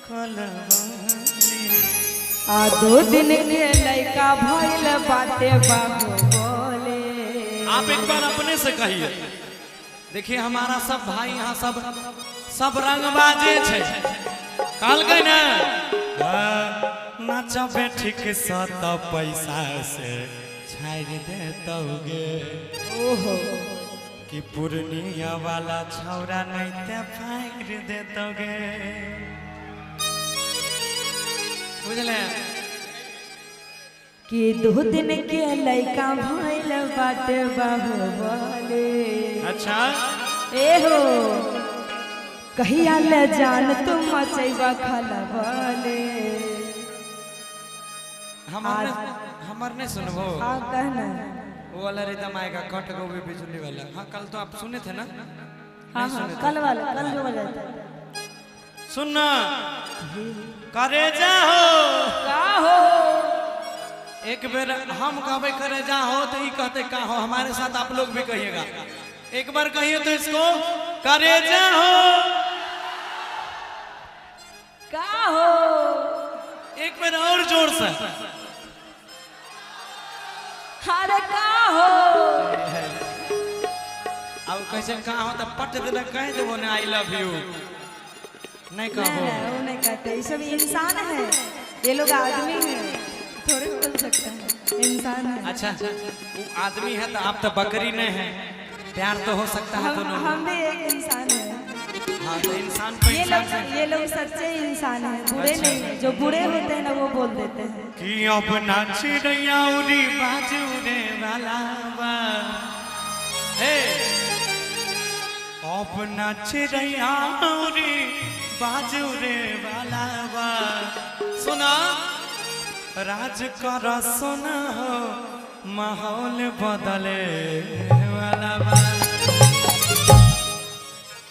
खलबली। आ दो दिन के लइका भइल बाटे बाबू बोले। आप एक बार अपने से कहिए। देखिए, हमारा सब भाई यहाँ सब सब रंगबाजे छे। कहल गए ना, नाचबे ठीक से त पैसा से छाड़ि देतौगे। ओहो। कि पूर्णिया वाला छौरा नहीं ते फाड़ देतौगे, बुझले? कि दो दिन के लइका भइल बाटे बाबू बोले। अच्छा। ए हो, कहिया ले जान तुम मचैबा खलबले? हमर हमर नहीं सुनबो? आ कहना। वो वाला रिदम आएगा, कट गो भी बिजली वाला। हाँ, कल तो आप सुने थे ना? हाँ हाँ, कल वाला, कल जो बजाता है। सुनना, करे जा हो। का हो? एक बेर हम कहबे करे जा हो तो ई कहते का हो। हमारे साथ आप लोग भी कहिएगा। एक बार कहिए तो इसको, करे जा हो। का हो? एक बार और जोर से। अरे का हो? अब कैसे का हो तो पट देना कह देबो ना, I love you नहीं नहीं। कहो। नहीं, वो नहीं कहते। ये सब इंसान है, ये लोग आदमी है, थोड़े बोल सकते हैं, इंसान है। अच्छा, वो आदमी है तो आप तो बकरी नहीं है, प्यार तो हो सकता है हम दोनों में। हम भी एक इंसान है। हाँ, तो इंसान को ये इंसान लोग से ये लोग सच्चे इंसान हैं, बुरे अच्छा। नहीं हैं। जो बुरे होते हैं ना, वो बोल देते हैं। कि अब ना चिड़ैया उड़ी बाज उड़े वाला बा। हे, अब ना चिड़ैया उड़ी बाज उड़े वाला बा। सुना, राज कर सोना हो, माहौल बदले वाला बा।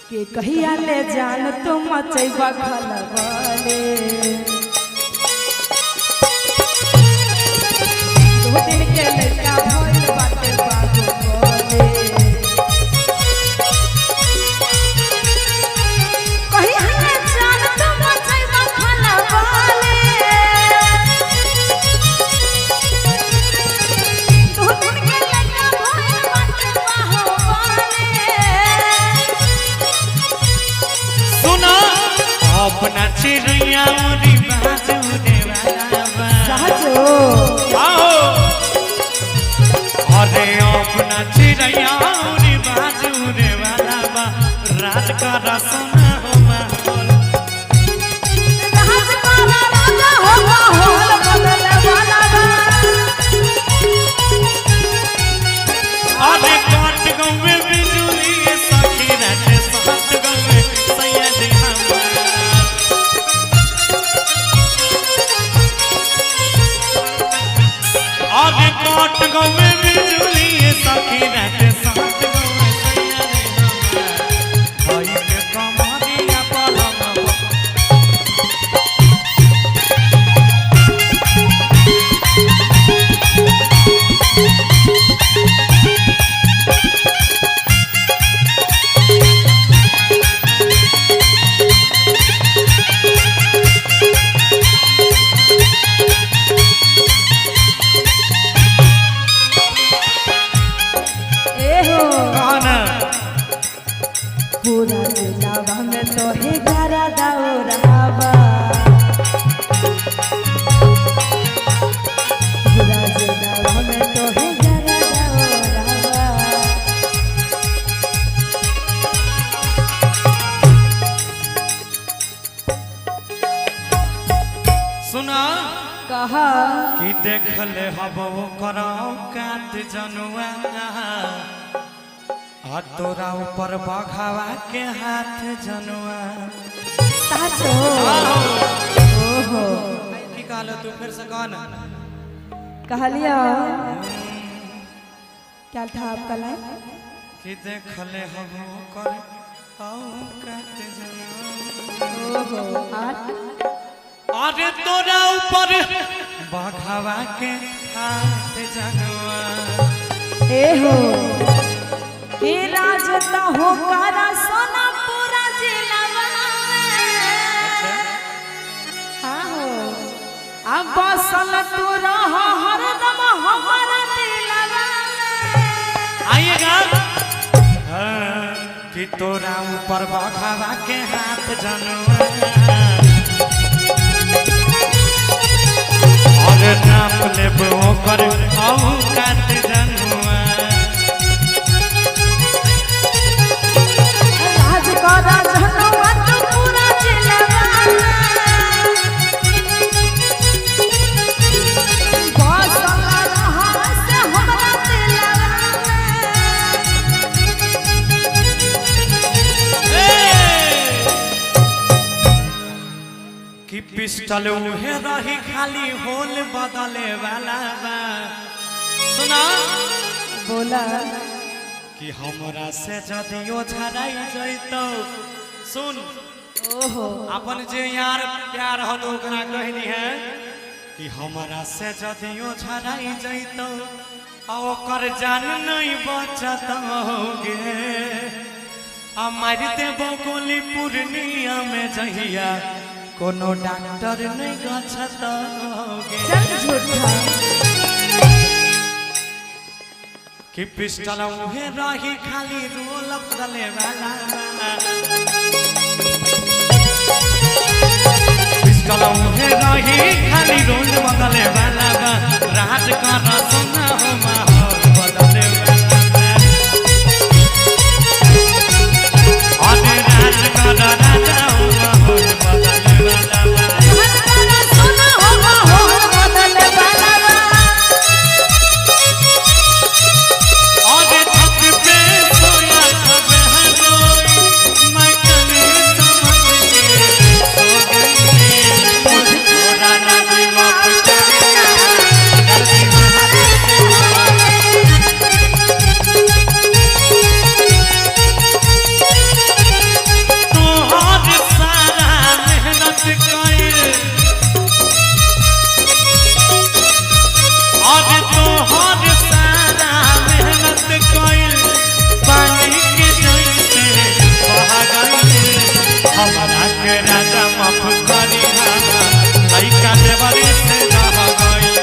कि कहिया ले जान तुम मचैबा खलबले? दो दिन के लइका भइल बाटे बाबू बोले। कहिया ले जान तुम मचैबा खलबले? दो दिन के लइका भइल बाटे बाबू बोले। सुना, अपना चिड़ैया उड़ी बाज उड़े वाला बा। सहजो। आओ, अरे अपना चिड़ैया उड़ी बाज उड़े वाला बा। राज कर सोना हो माहौल राज काला राजा हो माहौल बदले वाला बा। अरे काट गौवे बिजुली सखी रात सात गौवे सैयद हमार। अरे काट गौवे बिजुली सखी रात सात गौवे सैयद हमार। भाई के कमरिया पलंग पर। ए हो। कौन? पूरा जिलावा में तो ही घरा दौरावा। पूरा जिलावा में तो ही घरा दौरावा। सुना। कहा। कि देखले हब कराओ कात जनुआ, आ तोरा ऊपर बघावा के हाथ जनुआ। साचो? ओहो। की कहलो तू? फिर से कह ना। कहलिया, क्या था आपका लाइन? कि देखले हब कर आओ कात जनुआ। ओहो, और? अरे तोरा ऊपर बघावा के हाथ जनुआ। ए हो, के राजता हो कारा सोना पूरा जिलावा में। अच्छा। धसल तू रह हरदम हमारा दिलवा में। आइएगा। हाँ, कि तोरा ऊपर बघवा के हाथ जनुआ और नाप लेब ओकर औकात जनुआ। राज कर जनुआ तू पूरा जिलवा में। बसल रह से हमरा दिलवा में। कि पिस्टल उहे रही खाली होल बदले वाला बा। सुना बोला। कि हमरा से जदियो झराई जइतौ। सुन। ओहो। अपन जे यार प्यार हो तो ओकरा कहनी है कि हमरा से जदियो झराई जइतौ आ ओकर जान नहीं बचतौगे आ मारि देबो गोली पूर्णिया में जहिया कोनो डॉक्टर नहीं गछतौगे। चल झूठा। कि पिस्टल उहे रही खाली रोल बदले वाला। पिस्टल उहे रही खाली रोल बदले वाला बा। राज कर सोना हो माहौल बदले वाला बा। अरे राज कर राजा हो माहौल बदले वाला बा। राज कर सोना हो माहौल बदले वाला बा। और छत पे सोया था बहनोई, मैं कभी समझ के सो गई। मुझको राना जी माफ करना, गलती हमारे से हो गई। तोहर सारा मेहनत कइल और तोहर सारा मेहनत कइल पानी के जैसे बह गइल। हमरा के राजा माफ करी लइका देवरी से रह गइल।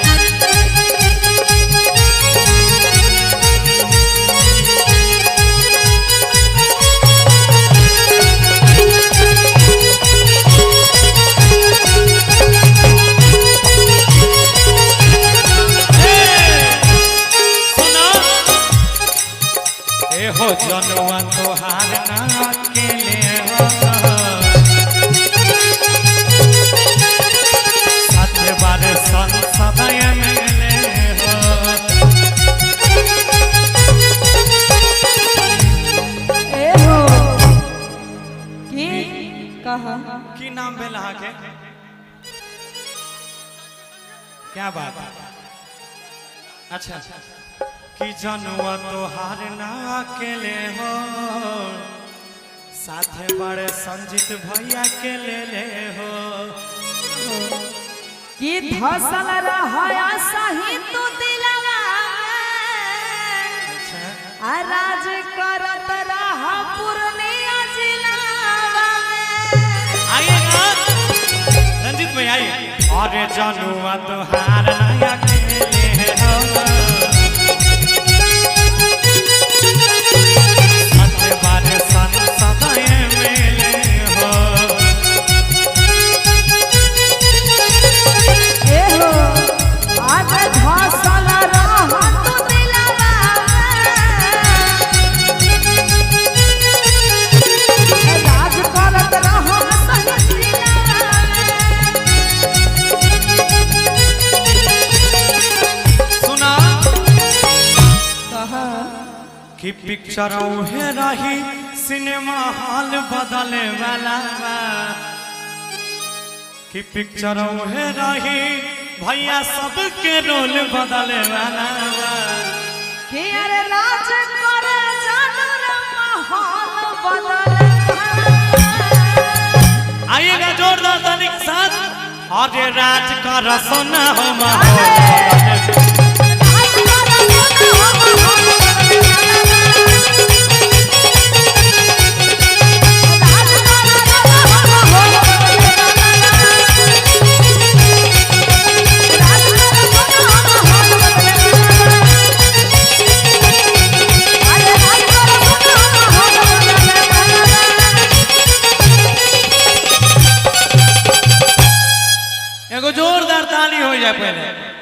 सुनो ए हो जनुआ तोहार ना अकेले हो सात बार संसदय मिले हो। ए हो की कहा। की नाम भेल अहाँके? क्या बात है? अच्छा कि जनुआ तोहार ना अकेले हो साथे बड़े संजीत भैया के ले ले हो। कि धसल रहा सही तू दिलवा में। अच्छा। आ राज करत रहा पूर्णिया जिलावा में। आइएगा रंजीत भाई आइए। अरे जनुआ तोहार ना अकेले हो साथे बड़े संसदय मिले हो। ए हो आज धसल रहा तू दिलवा में। राज करत रहा सही जिलावा में। सुना। कहा। कि पिक्चर उहे रही सिनेमा हॉल बदले वाला बा। कि पिक्चर उहे रही भैया सबके रोल बदले वाला बा। कि अरे राज कर जानू रे माहौल बदल। आइएगा जोरदार ताली के साथ। अरे राज कर सोना हो माहौल राज कर सोना हो माहौल बदल। राज कर सोना हो माहौल बदल। राज हो जाए पहले।